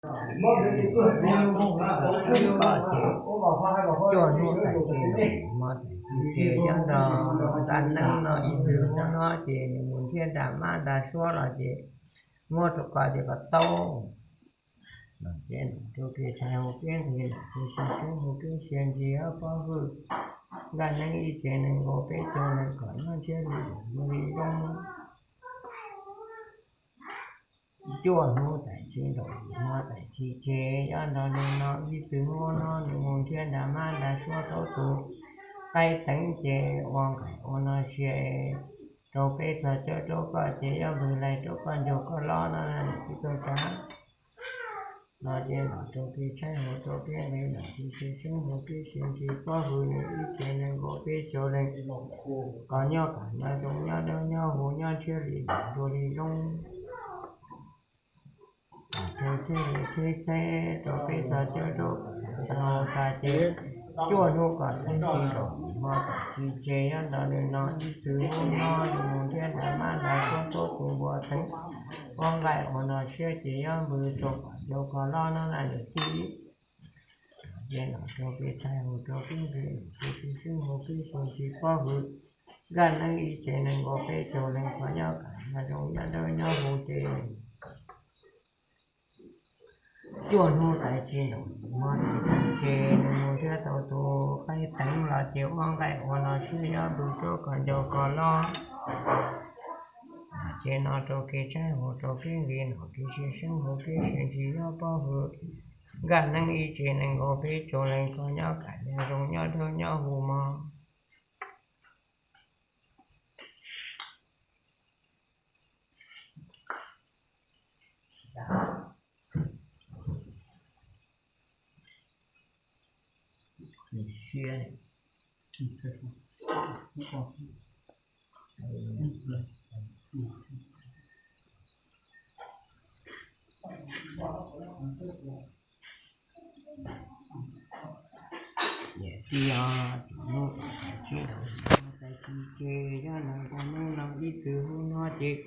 Ces cuaj hnub tais tsis ntuj, hmo tais tsis tseg, nyob rau nqaj neeb no ib txwm hnub no ces nws mus nrhiav nra mab nra suab los ces muab rau koj ces koj taub. Ces nom rau kev tshaib huv kev nqhis, nom kev sia seeb huv kev sia ntsis, ob pob hwj, nqaj neeb ib tsev nees nkaum peb caug leej, kom nyob ntshiab li lwm hnub li zoo. Cuaj hnub tais tsis ntuj, hmo tais tsis tseg, nyob rau nws no ib txwm hnub no nws mus nrhiav nra mab nra suab rau tus qaib teev ces ua nqaim ua no sia rau peb txog cawv rau koj ces yuav npws laij rau koj ncaug koj loj no na nws tsis tau tsav. No ces nom rau kev tshaib huv rau kev nqhis, nom kev sia seeb huv kev sia ntsis, pob hwj nws ib tsev nees nkaum peb caug leej, kom nyob kam nyob zoo nyob dawb nyob huv nyob ntshiab li lwm hnub li zoo. Rau txhib li txhib txheb rau peb txog cawv rau koj ncaug koj loj tas ces cuaj hnub kom tais tsis ntuj, hmo tais tsis tseg, nyob rau nws no ib txwm hnub no nws mus nrhiav nra mab nra suab rau tus npua teev, ua nqaim ua no sia ces yuav npws rau koj ncaug koj loj no na nws tij. Ces nom rau kev tshaib huv rau kev nqhis, nom kev sia seeb huv kev sia ntsis, pob hwj nqaj neeb ib tsev nees nkaum peb caug leej, kom nyob kam nyob zoo nyob dawb nyob huv ces cuaj hnub tais tsis ntuj, hmo tais tsis tseg, nws mus nrhiav tau tus qaib teev los ces ua nqaim ua no sia yuav npws rau koj ncaug koj loj. Ces nom rau kev tshaib huv rau kev nqhis, nom kev sia seeb huv kev sia ntsis, yuav pob hwj nqaj neeb ib tsev nees nkaum peb caug leej, kom nyob kam nyob zoo nyob dawb nyob huv mog. Niam tij os, cuaj hnub tais tsis ntuj, hmo tais tsis tseg, nyob rau nqaj neeb no ib txwm hnub no ces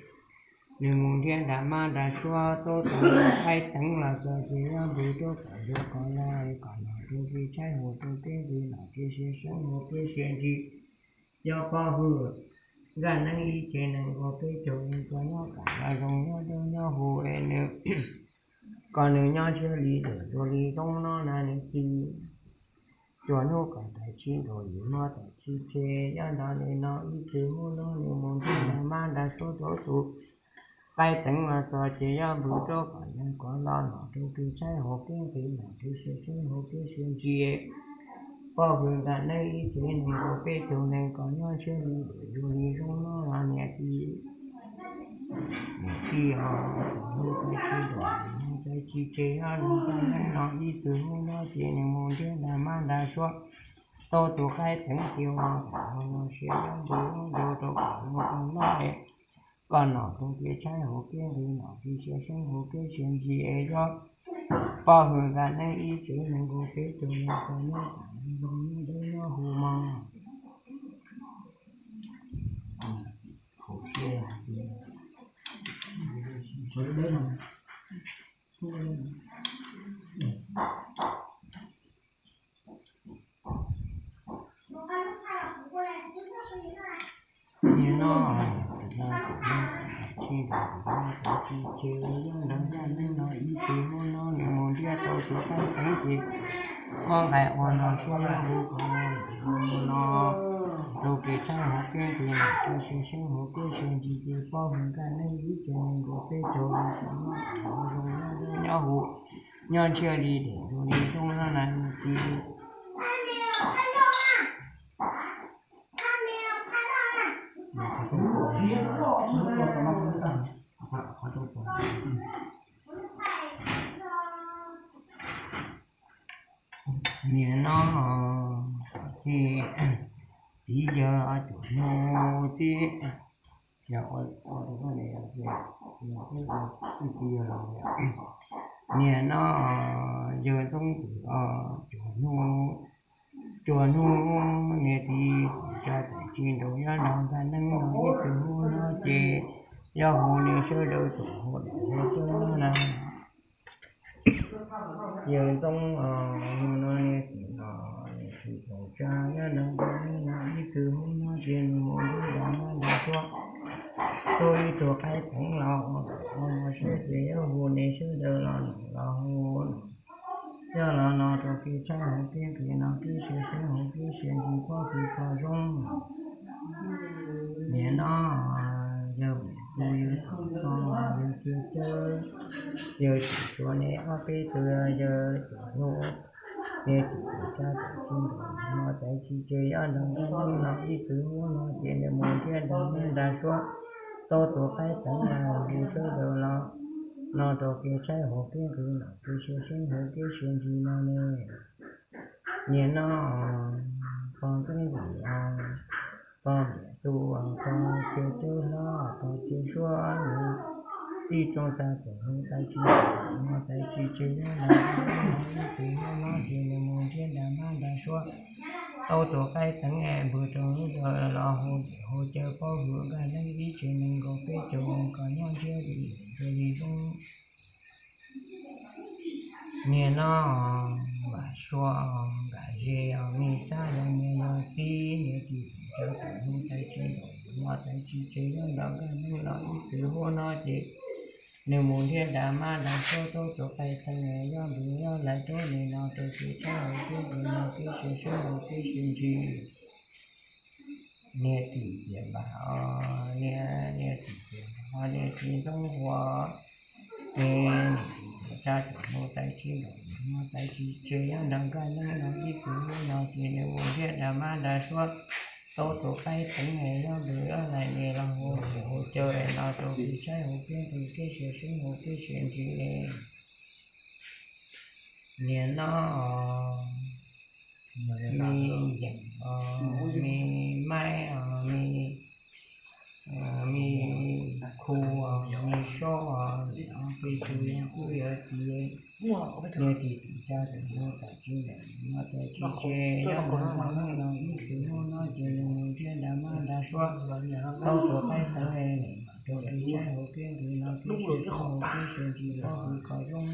nws mus nrhiav nra mab nra suab rau tus qaib teev los txog ces yuav npws rau koj ncaug koj loj, kom nom rau kev tshaib huv rau kev nqhis, nom kev sia seeb huv kev sia ntsis, yuav pob hwj nqaj neeb ib tsev nees nkaum peb caug leej, kom nyob kam nyob zoo nyob dawb nyob huv es nws, kom nws nyob ntshiab li lwm hnub li zoo no na nws tij. Cuaj hnub kom tais tsis ntuj, hmo tais tsis tseg, nyob rau nws no ib txwm hnub no nws mus nrhiav nra mab nra suab rau tus qaib teev los txog ces yuav npws rau koj ncaug koj loj, nom rau kev tshaib huv kev nqhis, nom kev sia seeb huv kev sia ntsis, pob hwj nqaj neeb ib tsev nees nkaum peb caug leej, kom nyob ntshiab li lwm hnub li zoo no na niam tij. Niam tij os, cuaj hnub tais tsis ntuj, hmo tais tsis tseg, nyob rau nqaj neeb no ib txwm hnub no ces nws mus nrhiav nra mab nra suab rau tus qaib teev ces ua nqaim ua no sia yuav npws rau koj ncaug koj loj es koj nom rau kev tshaib huv kev nqhis, nom kev sia seeb huv kev sia ntsis es yuav pob hwj nqaj neeb ib tsev nees nkaum peb caug leej, kom nyob kam nyob zoo nyob dawb nyob huv mog. Nim no, nim no tais tsis ntuj, hmo tais tsis tseg, nyob rau nqaj neeb no ib txwm hnub no nws mus nrhiav tau tus qaib teev ces ua nqaim ua no sia yuav npws rau koj ncaug koj loj, nom rau kev tshaib huv kev nqhis, nom kev sia seeb huv kev sia ntsis ces pob hwj nqaj neeb ib tsev nees nkaum peb caug leej, kom nyob kam nyob zoo nyob dawb nyob huv nyob ntshiab li lwm hnub li zoo no na niam tij. Nim no ces txiv yawg cuaj hnub txiv, txiv yawg los, nim no yawg Ntxoov Twm os, cuaj hnub, cuaj hnub niam tij, txim tsa tais tsis ntuj, nyob rau nqaj neeb no ib txwm hnub no ces yuav hu niam sawv daws tuaj hu dam hu tsawb na. Yawg Ntxoov, hnub no niag tim no niam txiv txoos tsa nyob nrog nqaij neeb no ib txwm hnub no ces nws mus ntiab nra mab nra suab tau ib tug qaib teev los ua ua no siab ces yuav hu nej sawv daws los num los hu num coj los no rau kev tshaib hauv kev nqhis no kev sia siab hauv kev sia ntsis pob kws kho zoo. Nim no yawg Vam Tub, yawg Vam Tub, yawg Txhiaj Cawb, yawg Tsim Suav, nej ob peb tug yawg Tsim Hnub, nej tus tus tsab tus txij nkaus no tais tsis tseg nyob nrog nqaij neeb no ib txwm hnub no ces nws mus ntiab nra mab nra suab tau tus qaib teev los hu sawv daws los no rau kev tshaib hauv kev nqhis no kev sia siab hauv kev sia ntsis no ne. Nim no pog Ntxoov Vam, pog Vam Tub, pog Txhiaj Cawb hlob, pog Txhiaj Suav, nws tib tsoom tsa tus hnub tais tsis, no tais tsis tseg nyob nrog nqaij neeb no ib txwm hnub no ces nws mus ntiab nra mab nra suab tau tus qaib teev es npws rau lub zos los hu hu caw pob kws nqaij neeb ib txwm nees nkaum peb caug mus kom nyob ntsiab li zoo li zoo. Nim no Vam Suav, Vam Ze, me Xab, yog niam yog txiv, niam tsis txhob tsa tus hnub tais tsis nkaum no tais tsis tseg nyob nrog nqaij neeb no ib txwm hnub no ces nws mus ntiab nra mab nra suab tau tus qaib teev es yuav npws yuav lais rau nim no rau kev tshaib hauv kev nqhis no kev sia siab hauv kev sia ntsis. Niam tij Txiaj Npab os, niam, niam tij Txiaj Npab, niam tij Ntxoov Huas, niam tij Txiaj Tsab, tus hnub tais tsis nkaum no tais tsis tseg nyob nrog nqaij neeb no ib txwm hnub no ces nws mus ntiab nra mab nra suab tau tus qaib teev es yuav npws yuav lais nim los hu hu caw no rau kev tshaib hauv kev nqhis kev sia siab hauv kev sia ntsis. Nim no me Yeem os, me Maib os, me, me Khu os, me Saub os, ob peb tug yog kuj yog tias niam tij Txiaj Tsab tus hnub tais tsis nkaum no tais tsis tseg nyob nrog nqaij neeb no ib txwm hnub no ces nws mus ntiab nra mab nra suab tau tus qaib teev es rau kev tshaib hauv kev nqhis no kev sia siab hauv kev sia ntsis pob kws kho zoo.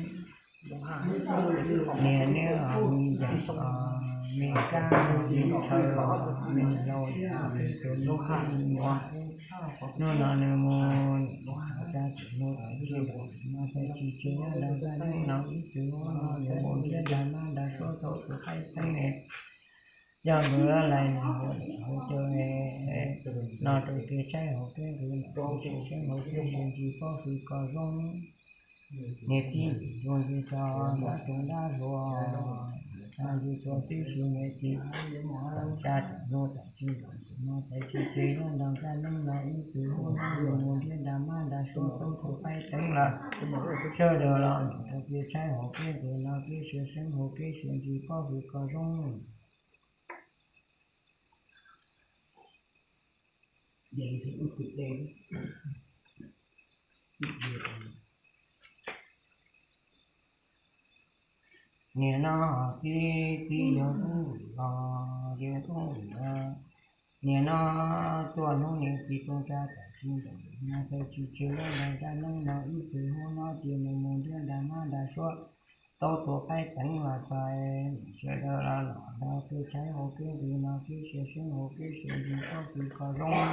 Niam, niam, me Yeem os, me Kab os, me Tshaw os, me Lauj, ob peb tug me nyuam, hnub no nws mus, niam tij Txiaj Tsab tus hnub tais tsis nkaum no tais tsis tseg nyob nrog nqaij neeb no ib txwm hnub no nws mus ntiab nra mab nra suab tau tus qaib teev es yuav npws yuav lais nim hu hu caw no rau kev tshaib hauv kev nqhis no kev sia siab hauv kev sia ntsis pob kws kho zoo. Niam txiv ntxim hlub ntxim tso nrog tsoom dab zuag, tag nrho txhua tib si niam tij Txiaj Tsab tus hnub tais tsis nkaum no tais tsis tseg nyob nrog nqaij neeb no ib txwm hnub no nws mus ntiab nra mab nra suab tau tus qaib teev lawm. Sawv daws los num rau kev tshaib hauv kev nqhis no kev sia siab hauv kev sia ntsis pob kws kho zoo. Nim no txiv, txiv yawg Tub Vwm los, yawg Tub Vwm os, nim no tuaj hnub niam tij tsoom tsa tais tsis nkaum no tais tsis tseg nyob nrog nqaij neeb no ib txwm hnub no ces nws mus ntiab nra mab nra suab tau tus qaib teev los txog, sawv daws los los nrog kev tshaib hauv kev nqhis no kev sia siab hauv kev sia ntsis pob kws kho zoo.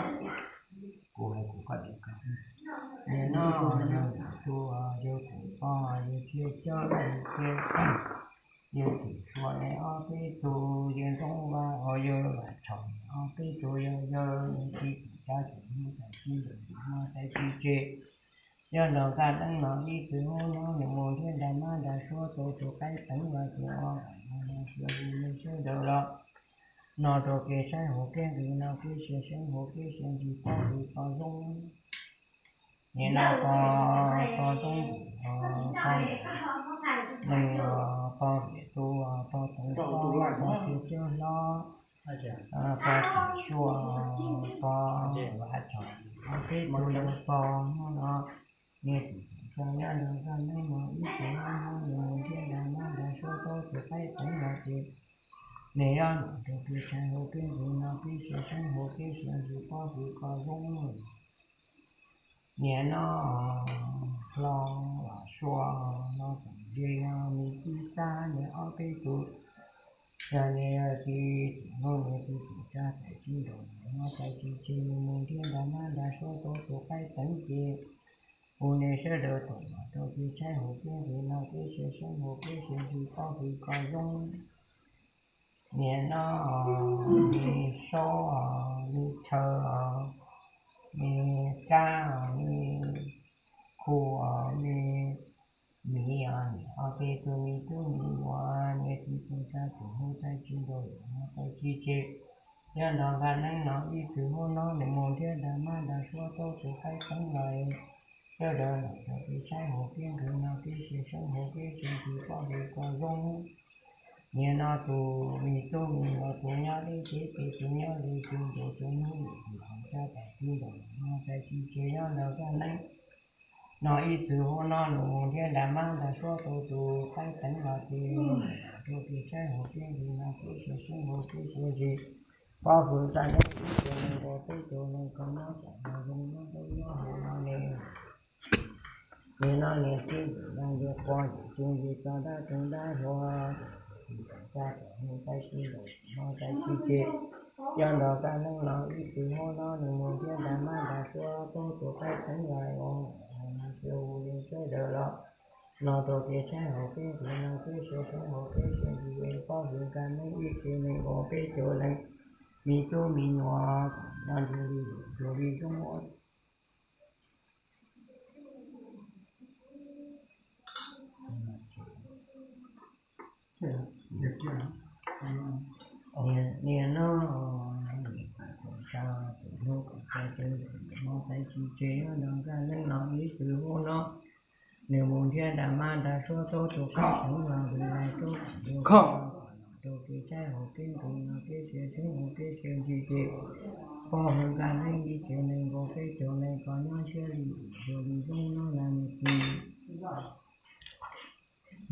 Kuv hais kuv koj tias koj. Nim no yawg Vam Tub, yawg Kuv Pog, yawg Txhiaj Cawb, yawg Txhiaj, yawg Txhiaj Suav, nej ob peb tug, yawg Ntxoov Vaj, yawg Vam Tshaum, nej ob peb tug yog yawg niam tij Txiaj Tsab tus hnub tais tsis nkaum no tais tsis tseg nyob nrog nqaij neeb no ib txwm hnub no nws mus ntiab nra mab nra suab tau tus qaib teev los ces ua no sawv daws los no rau kev tshaib hauv kev nqhis no kev sia siab hauv kev sia ntsis pob kws kho zoo. Nim no pog, pog Ntxoov Vwm, pog Neeg, pog Vam Tub, pog Toov Pob, pog Txhiaj Cawb hlob, pog Txhiaj Suav, pog Vam Tshaum, ob peb tug yawg pog hnub no niam tij tsoom tsa nyob nrog nqaij neeb no ib txwm hnub no nws mus ntiab nra mab nra suab tau tus qaib teev los ces nws yuav num rau kev tshaib hauv kev nqhis no kev sia siab hauv kev sia ntsis pob kws kho zoo. Nim no hlob Vam Suav, hlob Txoov Ces yog me tub sab niag ob peb tus, yog niag txiv tus hnub niag tub tsis tsa tais tsis nraus, niag tais tsis tseg, nws mus nrhiav nra mab nra suab tau tus qaib teev ces hu niag sawv daws tuaj los rau kev tshaib hauv kev nqhis no kev sia seeb hauv kev sia ntsis pob kws koj zoo. Niag no os, niag saub os, niag chaw os, niag kab os, niag khu os, niag miv os, niag ob peb tug me tub me nyuam, niag txiv tub tsa tus hnub tais tsis nraus, niag tais tsis tseg, nyob nrog nqaj neeb no ib txwm hnub no nws mus nrhiav nra mab nra suab tau tus qaib teev los sawv daws los rau kev tshaib hauv kev nqhis no kev sia seeb hauv kev sia ntsis pob kws koj zoo. Niag no tus me tub me nyuam tus nyob deb tsev ces tus nyob ze ces nraus tus hnub tais tsis nraus, niag tais tsis tseg, nyob nrog nqaj neeb no ib txwm hnub no nws mus nrhiav nra mab nra suab tau tus qaib teev los ces rau kev tshaib hauv kev nqhis no kev sia seeb hauv kev sia ntsis pob kws nqaj neeb ib txwm nees nkaum peb caug nees nkaum nyob tom no zoo nyob ntaub nyob hauv no ne. Nim no niag txiv yim nra ntiag quas yim tug yim tso dab tug dab hluas, tsis tau tsa tom hnub tais tsis nraus, hnub tais tsis tseg, nyob nrog nqaj neeb no ib txwm hnub no nws mus nrhiav nra mab nra suab tau tus qaib teev los, no sia hu li sawv daws los no rau kev tshaib hauv kev nqhis no kev sia seeb hauv kev sia ntsis pob kws nqaj neeb ib txwm nees nkaum peb caug leej, me tub me nyuam kom nyob ntsiag li lus ntsiag li zoo. Niag no, niag tais tsis tsa tus hnub tais tsis tseg, nyob nrog nqaj neeb no ib txwm hnub no nws mus nrhiav nra mab nra suab tau tus qaib teev los vim lais rau kom ntuag kho rau kev tshaib hauv kev nqhis no kev sia seeb hauv kev sia ntsis ces pob kws nqaj neeb ib txwm nees nkaum peb caug leej kom nyob ntsiag li lus ntsiag li zoo no na niag txiv.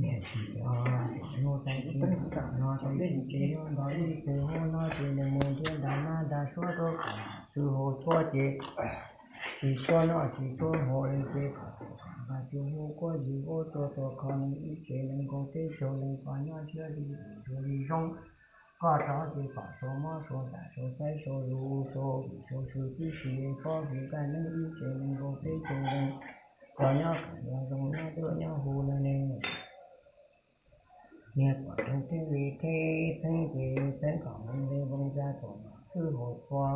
Niag txiv os, hnub tais tsis nraus, no tais tsis tseg, nyob nrog ib txwm hnub no ces nws mus nrhiav nra mab nra suab tau kom txwv hauv tshuab ces tsis tshuav noj tsis tshuav haus li ces kom nqa cuag hub quab yig hub tsua tuag kho nws ib tsev nees nkaum peb caug leej kom nyob ntsiag li lus ntsiag li zoo. Koj rov ces kom sau mob sau ntam sau xaib sau lus sau vim sau sw tib si, pob kws nqaj neeb ib tsev nees nkaum peb caug leej kom nyob kom nyob zoo nyob tuaj nyob hu no ne. Niag kom rau teb li teb txheeb ces txheeb kom hmoov li voos ya kom nom txwv hauv txhua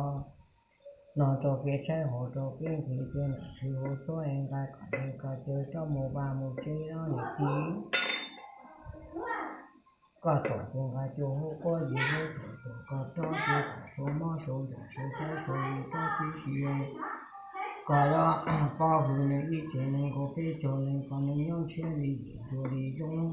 no rau kev tshaib hauv rau kev nqhis ces nom txwv hauv txhua nqa kom nqe kom caw coj mus vaj mus tsev no niag txiv. Koj tuam ces nqa cuag hub quab yig hub tsua tuag, koj rov ces kom sau mob sau ntam sau xaib sau lus rau tib si. Kom los pob kws nws ib tsev nees nkaum peb caug leej kom nws nyob ntsiag li lus ntsiag li zoo.